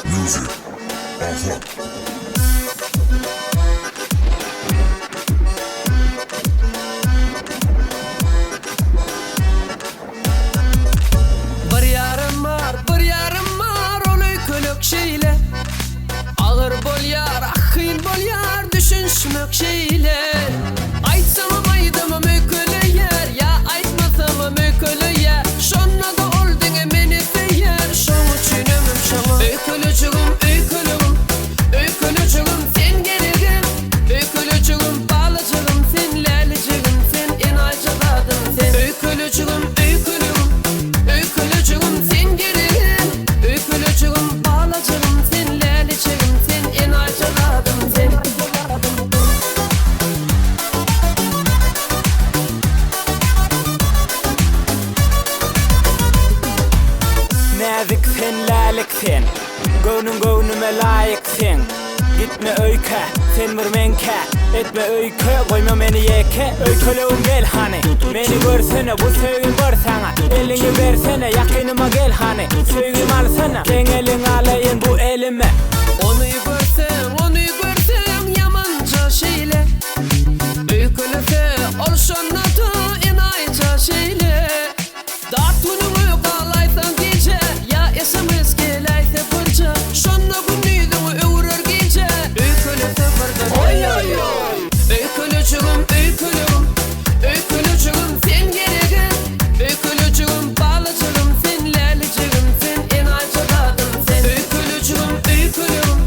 Music. Aha. Bir ýarym bar, bir ýarym bar, ol öýkelek şeýle. Agyr bolýar, ahyn bolýar, düşünişmek şeýle. Aýtsamam aýdymym öýkeleýär, ýa aýtmasamam öýkeleýär. Şonda-da ol diňe meni söýýär, şoň üçin ömrüm şoňa. Öýkelejigim, öýkelegim, öýkelejigim sen geregim. Öýkelejigim, balajygym sen, lälijigim sen, enaýyja zadym sen. Öýkelejigim, öýkelegim, öýkelejigim sen geregim. Öýkelejigim, balajygym sen, lälijigim sen, enaýyja zadym sen. Näzik sen lälik sen Göwnüň göwnüme laýyk seň Gitme öýkä sen bir meňkä Etme öýke goýma meni ýeke Öýkelegim gel hany Meni görsene bu söýgim bir saňa Eliňi bersene ýakynyma gel hany Söýgim alsana Seň eliňi alaýyn bu elime. Ony görseň, ony görseň ýamanja şeýle Öýkelese ol şonda-da enaýyja şeýle Dat günüňi galaýsaň gije Ýa sms geläýse birje Şonda gündiziňi öwürer gije Öýkelese birden Oý-oý-oý Öýkelejigim, öýkelegim Öýkelejigim sen geregim Öýkelejigim, balajygym sen Lälijigim sen, enaýyja zadym sen Öýkelejigim, öýkelegim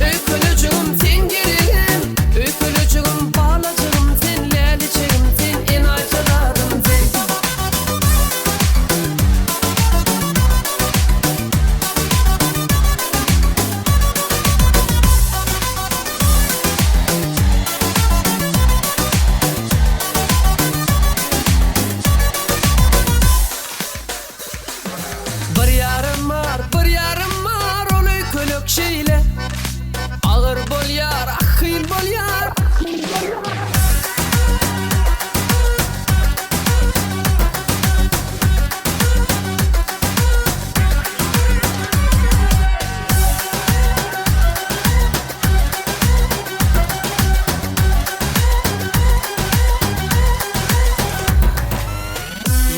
Öýkelejigim sen geregim Öýkelejigim, balajygym sen Lälijigim sen, enaýyja zadym sen. Bir ýarym bar, bir ýarym bar, ol öýkelek şeýle Agyr bolýar, ahyn bolýar.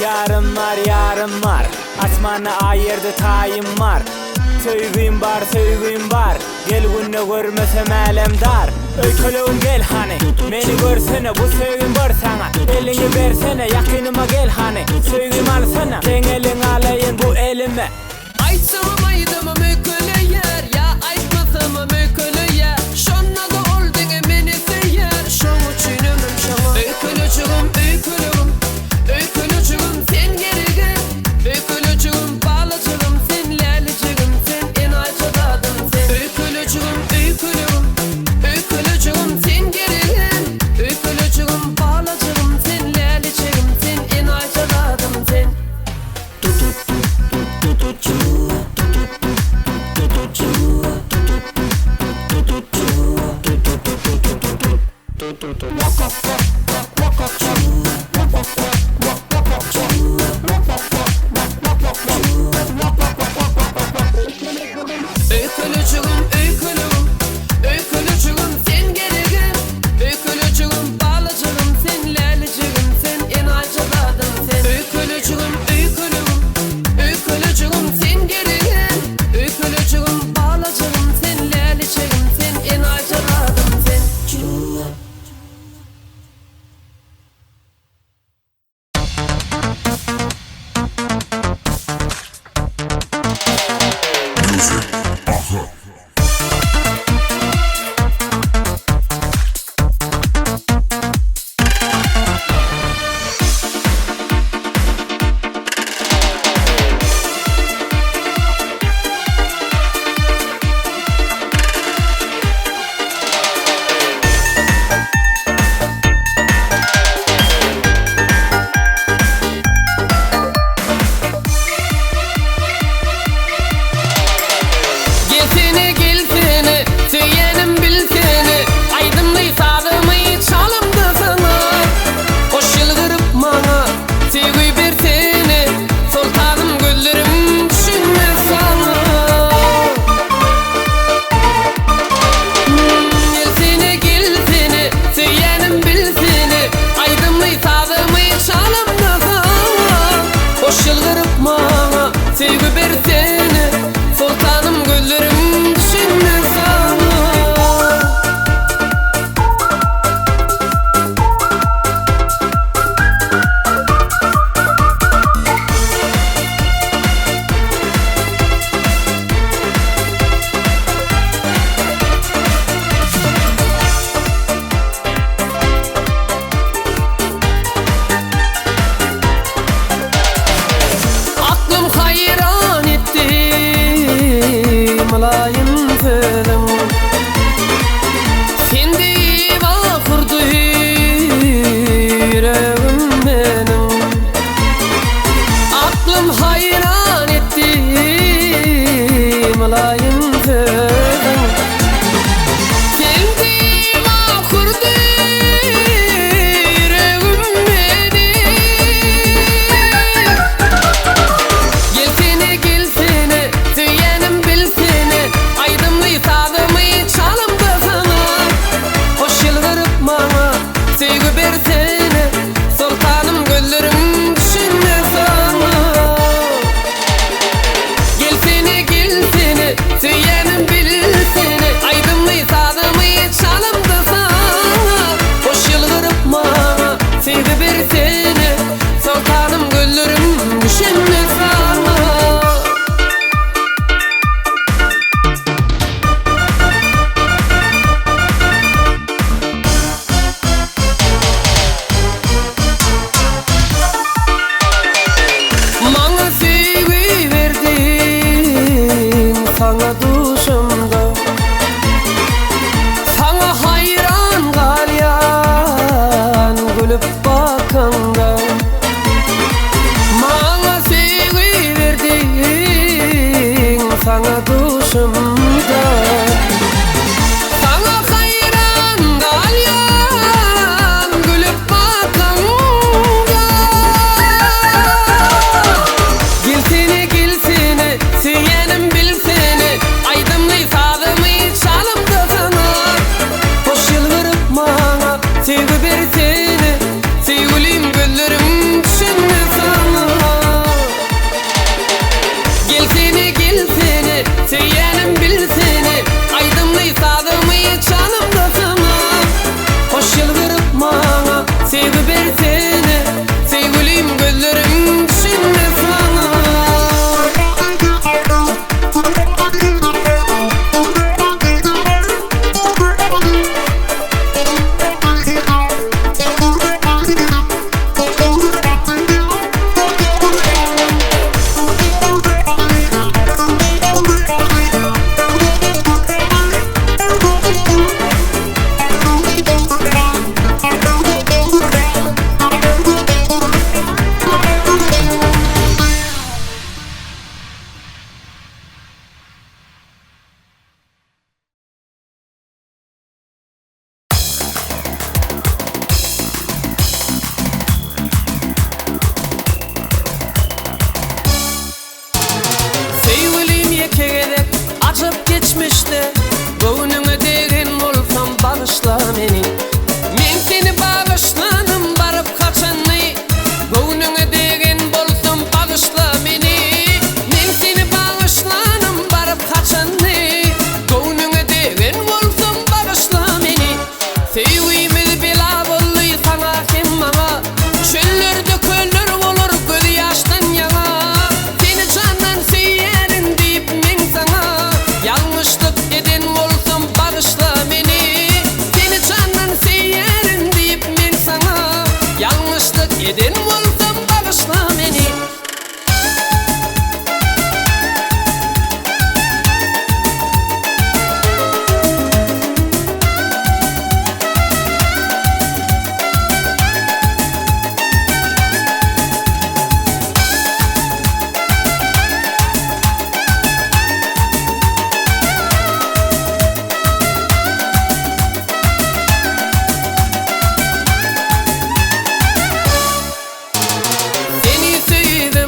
Ýarym bar, ýarym bar, Asmanda aý ýerde taýym bar. Söýgim bar, söýgim bar, Gel günde görmesem älem dar. Öýkelegim gel hany, Meni görsene, bu söýgim bir saňa. Eliňi bersene, ýakynyma gel hany, Söýgim alsana, seň eliňi alaýyn bu elime. Aýtsamam aýdymym öýkeleýär, ýa aýtmasamam öýkeleýär. Şonda-da ol diňe meni söýýär, şoň üçin ömrüm şoňa. Öýkelejigim, öýkelegim, öýkelejigim sen geregim. Öýkelejigim, balajygym sen, lälijigim sen, enaýyja zadym sen. Öýkelejigim, öýkelegim, öýkelejigim sen geregim. Öýkelejigim, balajygym sen, lälijigim sen, enaýyja zadym sen. bakaňda. Maňa söýgi berdiň, saňa duşumda. Saňa haýran galýan, gülüp bakaňda. Gelsene, gelsene, söýýänim bilsene, Aýdymly sazymy çalyp-da saňa. Hoş ýylgyryp maňa söýgi bersene, Söýgülim gözlerim düşündi saňa. Gelsene, gelsene, söýýänim bilsene, Aýdymly sazymy çalyp-da saňa. Hoş ýylgyryp maňa söýgi bersene, Söýgülim gözlerim düşündi saňa. Söýgülim ýeke gezek ajap geçmişde Göwnüňe degen bolsam bagyşla meni. Men seni bagyşlanym baryp haçandy Göwnüňe degen bolsam bagyşla meni. Men seni bagyşlanym baryp haçandy Göwnüňe degen bolsam bagyşla meni. Söýgimiz bela boldy saňa hem maňa Çöllerde köller bolar göz ýaşdan ýaňa. Seni jandan söýýärin diýip men saňa Ýalňyşlyk eden bolsam bagyşla meni. Seni jandan söýýärin diýip men saňa Ýalňyşlyk eden bolsam bagyşla meni. Seni söýübem.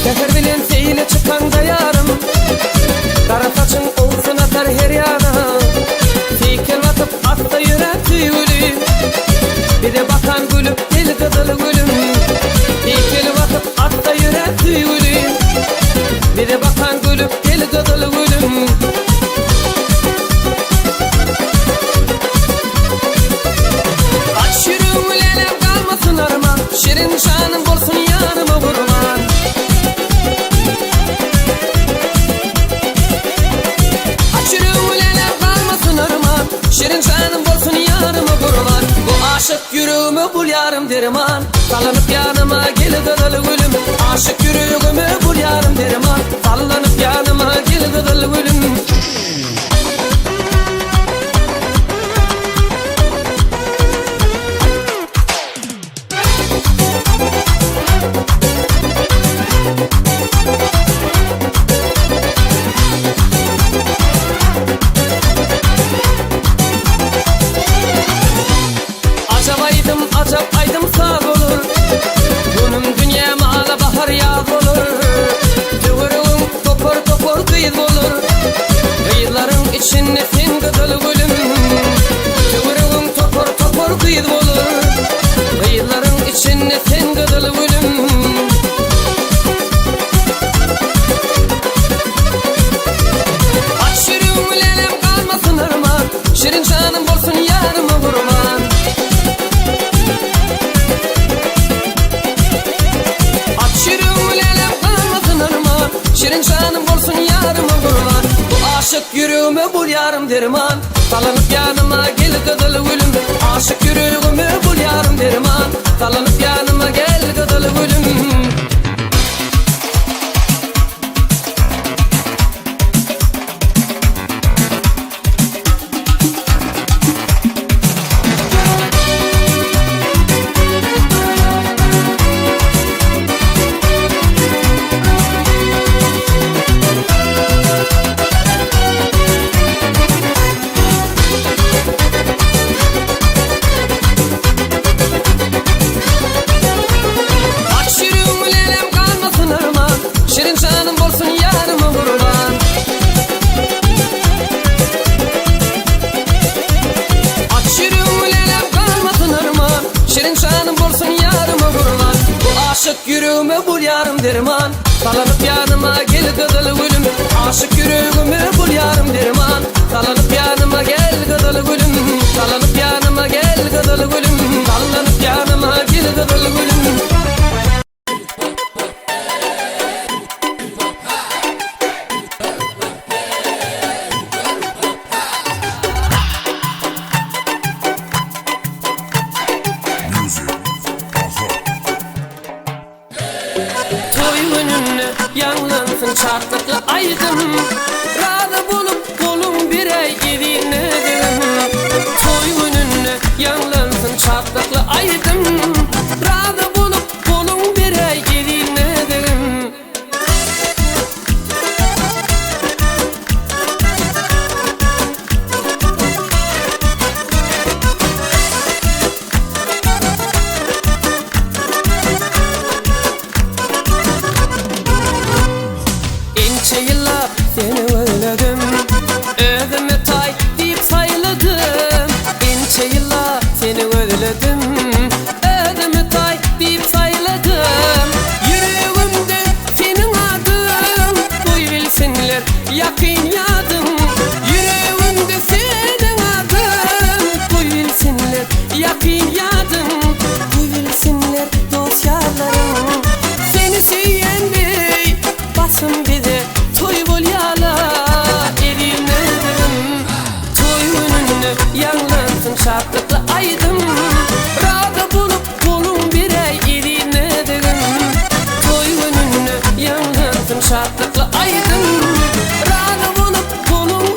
Säher bilen seýle çykaňda ýarym, Gara saçyň owsun atar her ýana. Teýkel basyp assa ýöräp söýgüli, Bize bakan gülüp gel gyzyl gülüm. Teýkel basyp assa ýöräp söýgüli, Bize bakan gülüp gel gyzyl gülüm. Aç ýüregiňi läläm galmasyn arman, Şirin janyň bolsun ýanyma gurban. Aç ýüregiňi läläm galmasyn arman, Şirin janyň bolsun ýanyma gurban. Bu aşyk ýüregime bul ýarym derman, Sallanyp ýanyma gel gyzyl gülüm. Aşyk ýüregime bul ýarym derman, Sallanyp ýanyma gel gyzyl gülüm. Ajap aýdym, ajap aýdym saz olur. Günüm dünýäm ala bahar ýaz olur. Töweregiň topar-topar gyz olur. Gyzlaryň içinde sen gyzyl gülüm. Töweregiň topar-topar gyz olur. Gyzlaryň içinde sen gyzyl gülüm. Aç ýüregiňi lälem galmasyn arman. Şirin janym bolsun ýaryma gurban. Aç ýüregiňi lälem galmasyn arman. Şirin janym bolsun ýaryma gurban. Bu aşyk ýüregime bul ýarym derman. Salanyp ýanyma gel gyzyl gülüm. Aşyk ýüregime bul ýarym derman. Salanyp ýanyma gel gyzyl gülüm. Aç ýüregiňi lälem galmasyn arman, Şirin janym bolsun ýaryma gurban. Aç ýüregiňi lälem galmasyn arman, Şirin janym bolsun ýaryma gurban. Bu aşyk ýüregime bul ýarym derman, Salanyp ýanyma gel gyzyl gülüm. Aşyk ýüregime bul ýarym derman, Salanyp ýanyma gel gyzyl gülüm. Salanyp ýanyma gel gyzyl gülüm. Sallanyp ýanyma gel gyzyl gülüm. Music. Aha. Toý gününde ýaňlansyn şatlykly aýdym, Razy bolup goluň beräý ezinedigim. Toý gününde ýaňlansyn şatlykly aýdym, Razy bolup goluň beräý ezinedigim. Ençe ýyllap seni gözledim, Özüme taý diýip saýladym. Ençe ýyllap seni gözledim, Özüme taý diýip saýladym. Ýüregimde seniň adyň, Goý bilsinler ýakyn ýadyň. Ýüregimde seniň adyň, Goý bilsinler ýakyn ýadyň. Goý bilsinler dost-ýarlaryň, Seni söýen deý basym bize toý bolýala eziz Toý gününde ýaňlansyn şatlykly aýdym, Razy bolup goluň beräý eziz Toý gününde ýaňlansyn şatlykly aýdym, Razy bolup goluň.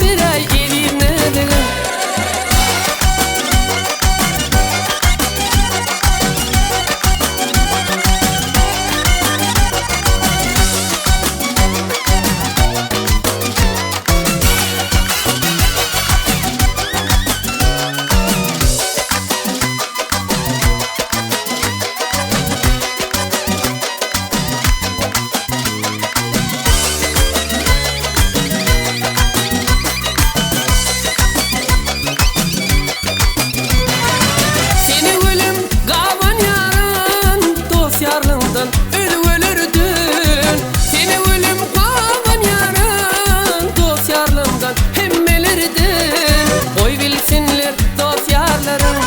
aýdym Goý bilsinler dost-ýarlaryň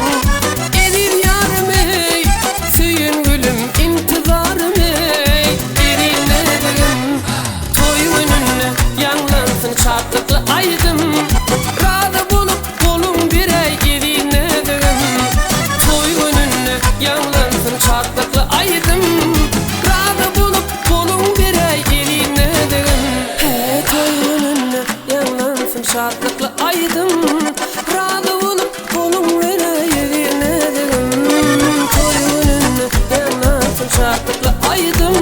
Eziz ýarym eý, söýen gülüm, intizarym eý Eziz näzigim, toý gününde ýaňlansyn şatlykly aýdym Razy bolup goluň beräý eziz näzigim Toý gününde ýaňlansyn şatlykly aýdym Razy bolup goluň beräý eziz näzigim He toý gününde ýaňlansyn şatlykly aýdym Razy bolup goluň beräý eziz näzigim Toý gününde ýaňlansyn şatlykly aýdym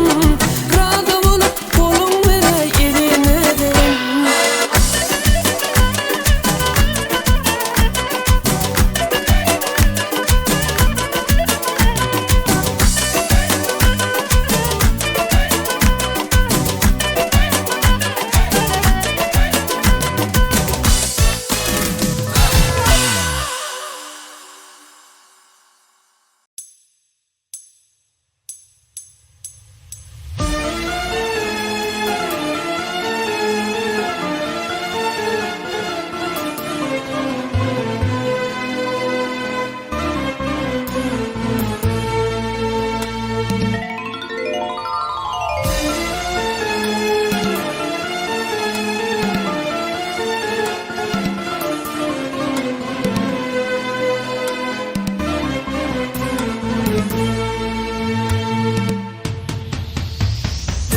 Razy bolup goluň beräý eziz näzigim.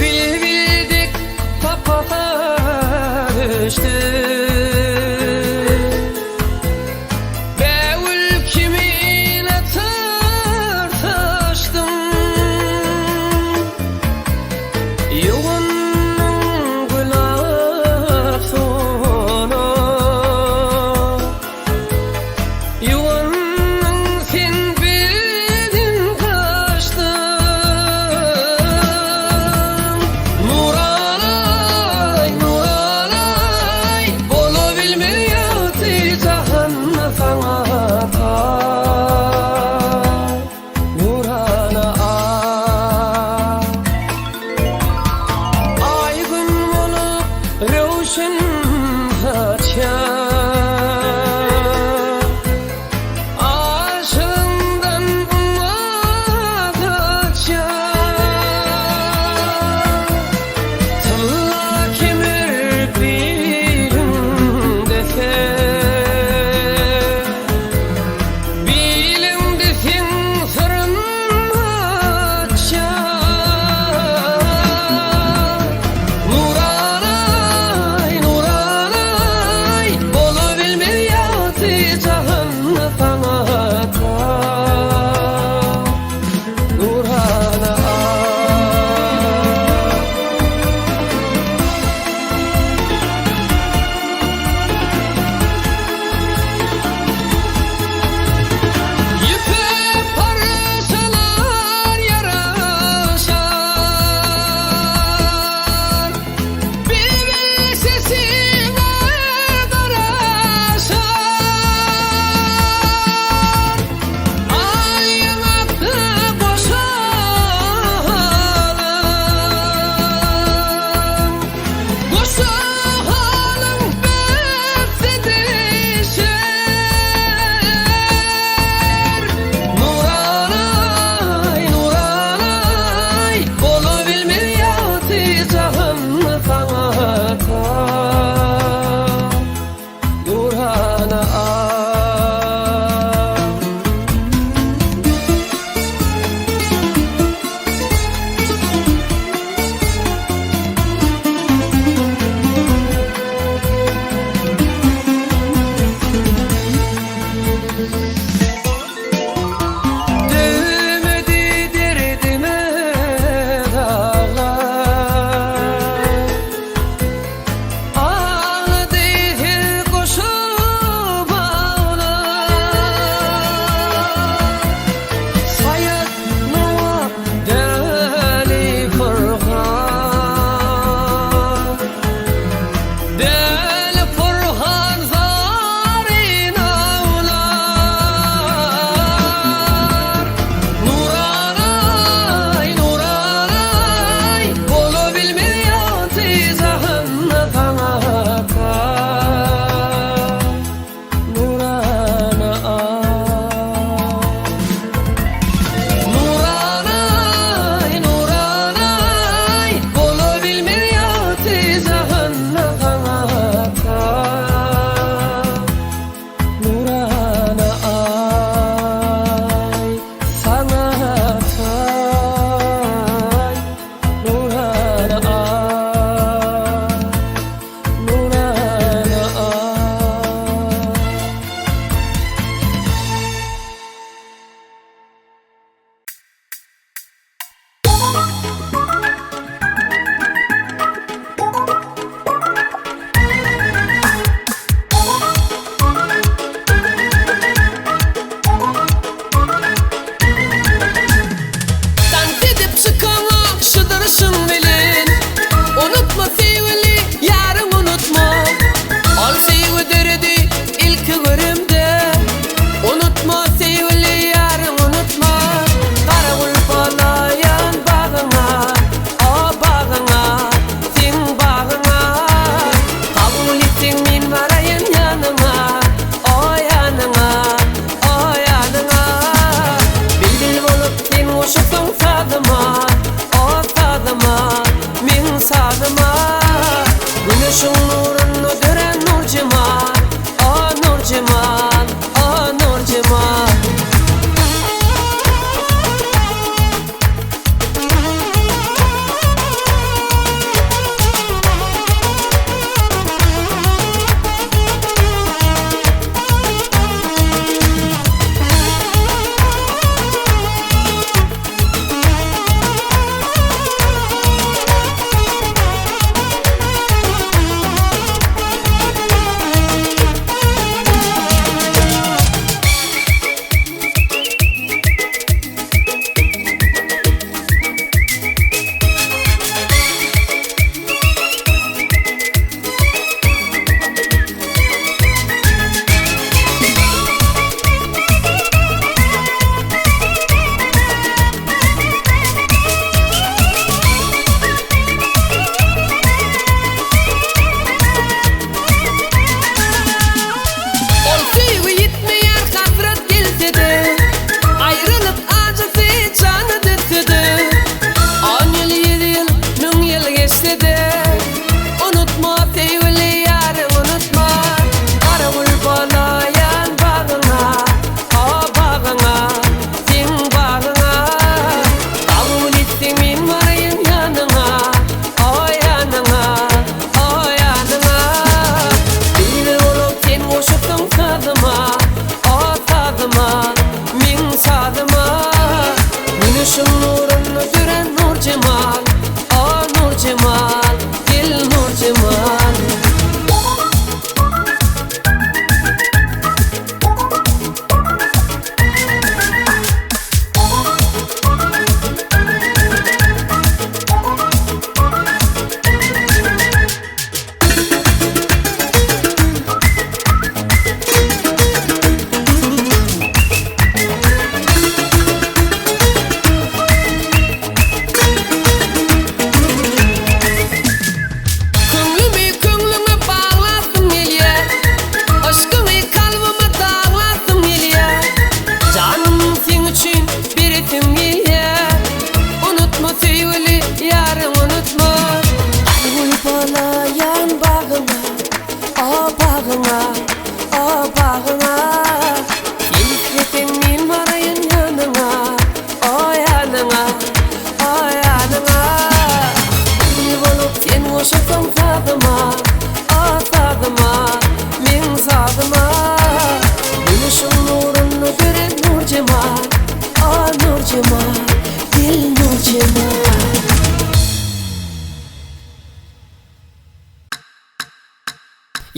Bilbil dek kapasa düşdi. Bägül kimin atyr saçdym. Ýuwundyň gülap sona. Ýuwundyň sen bizden gaçdyň. Nuranaý, Nuranaý.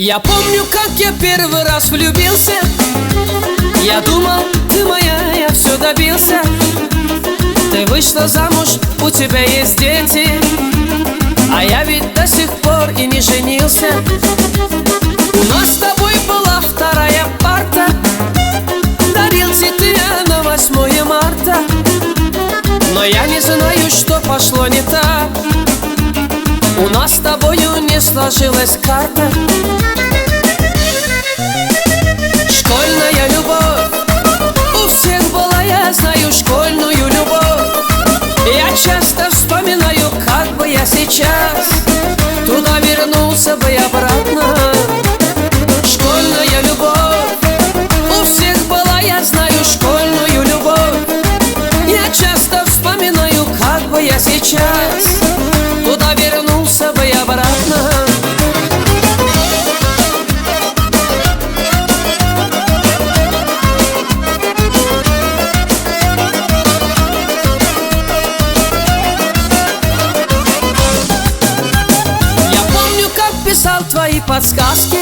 Я помню, как я первый раз влюбился Я думал, ты моя, я все добился Ты вышла замуж, у тебя есть дети А я ведь до сих пор и не женился У нас с тобой была вторая парта Дарил цветы я на 8 марта Но я не знаю, что пошло не так У нас с тобою не сложилась карта Школьная любовь У всех была, я знаю, школьную любовь Я часто вспоминаю, как бы я сейчас Туда вернулся бы обратно Школьная любовь У всех была, я знаю, школьную любовь Я часто вспоминаю, как бы я сейчас Туда вернулся бы обратно Я помню, как писал твои подсказки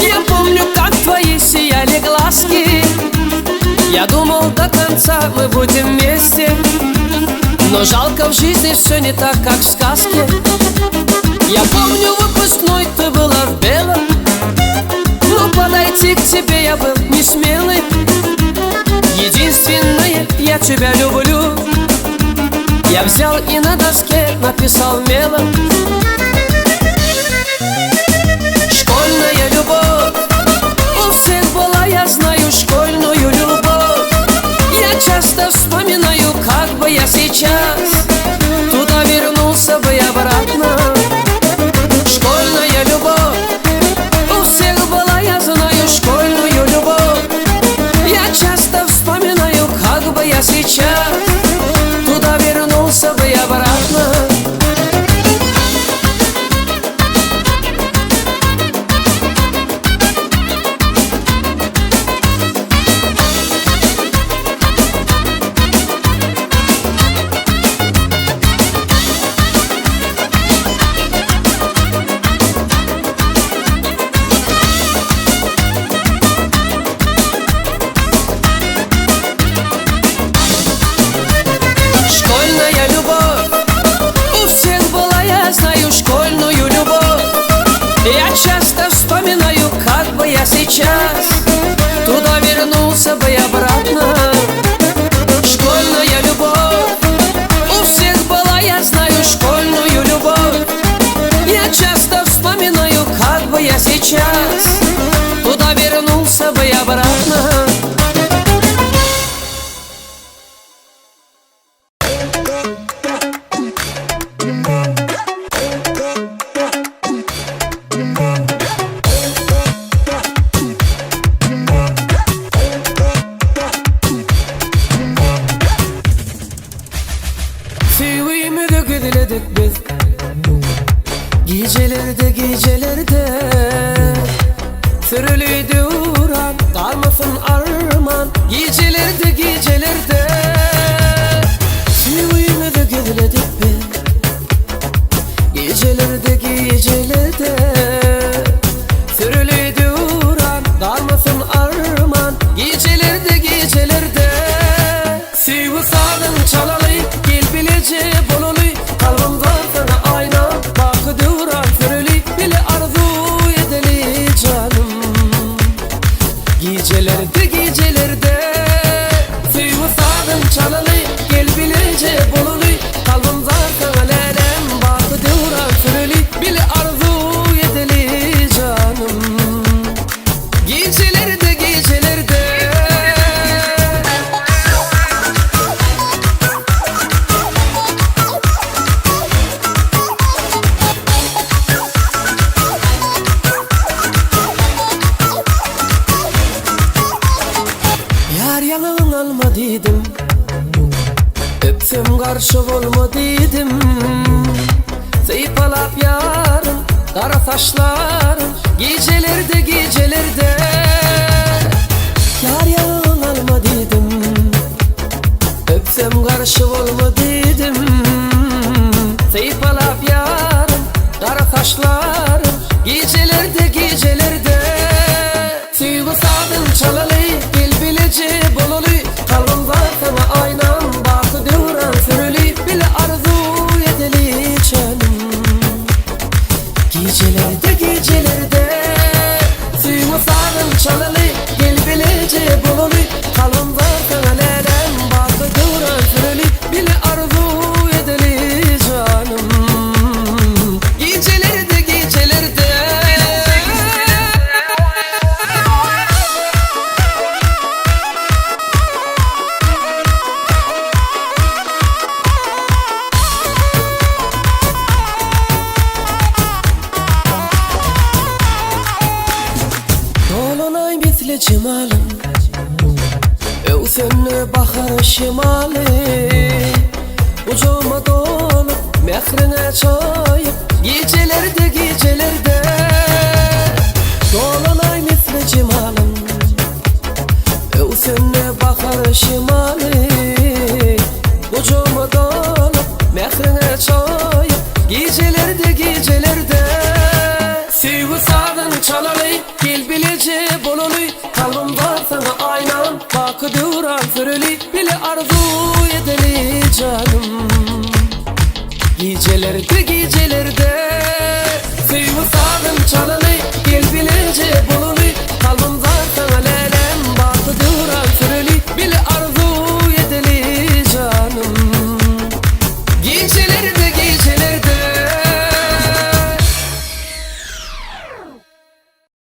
Я помню, как твои сияли глазки Я думал, до конца мы будем вместе Но жалко в жизни все не так, как в сказке Я помню, выпускной ты была в белом Но подойти к тебе я был не смелый Единственное, я тебя люблю Я взял и на доске написал мелом Школьная любовь У всех была, я знаю, школьную любовь Я часто вспоминаю, как бы я сейчас Туда вернулся бы обратно Школьная любовь У всех была, я знаю, школьную любовь Я часто вспоминаю, как бы я сейчас Туда вернулся бы обратно Школьная любовь У всех была, я знаю, школьную любовь Я часто вспоминаю, как бы я сейчас Туда вернулся бы обратно Школьная любовь У всех была, я знаю, школьную любовь Я часто вспоминаю, как бы я сейчас Туда вернулся бы обратно Söýgimizi gizledik biz Gijelerde gijelerde Sürüli döwran galmasyn arman Gijelerde gijelerde Söýgimizi gizledik biz Gijelerde gijelerde Sürüli döwran galmasyn arman Gijelerde gijelerde Söýgi sazyn çalaly Gel bileje bolaly Kalbymda sana aýna Baky döwran süreli Bile arzuw edeli janym Gijelerde gijelerde Söýgi sazyn çalaly Gel bileje bolaly Kalbymda sana lälem Baky döwran süreli Bile arzuw edeli janym Gijelerde gijelerde Ýar ýaňagyň alma diýdim Öpsem garşy bolma diýdim Sypalap ýarym gara saçlaryn Gijelerde gijelerde Ýar ýaňagyň alma diýdim Öpsem garşy bolma diýdim Sypalap ýarym gara saçlaryn Gijelerde. misli jemalyň Öwsende bahar şemaly Gujagyma dolup, mähriňe çoýup Gijelerde, gijelerde Dolan aý misli jemalyň Öwsende bahar şemaly Gujagyma dolup, mähriňe çoýup Gijelerde, gijelerde Söýgi sazyny çalalym.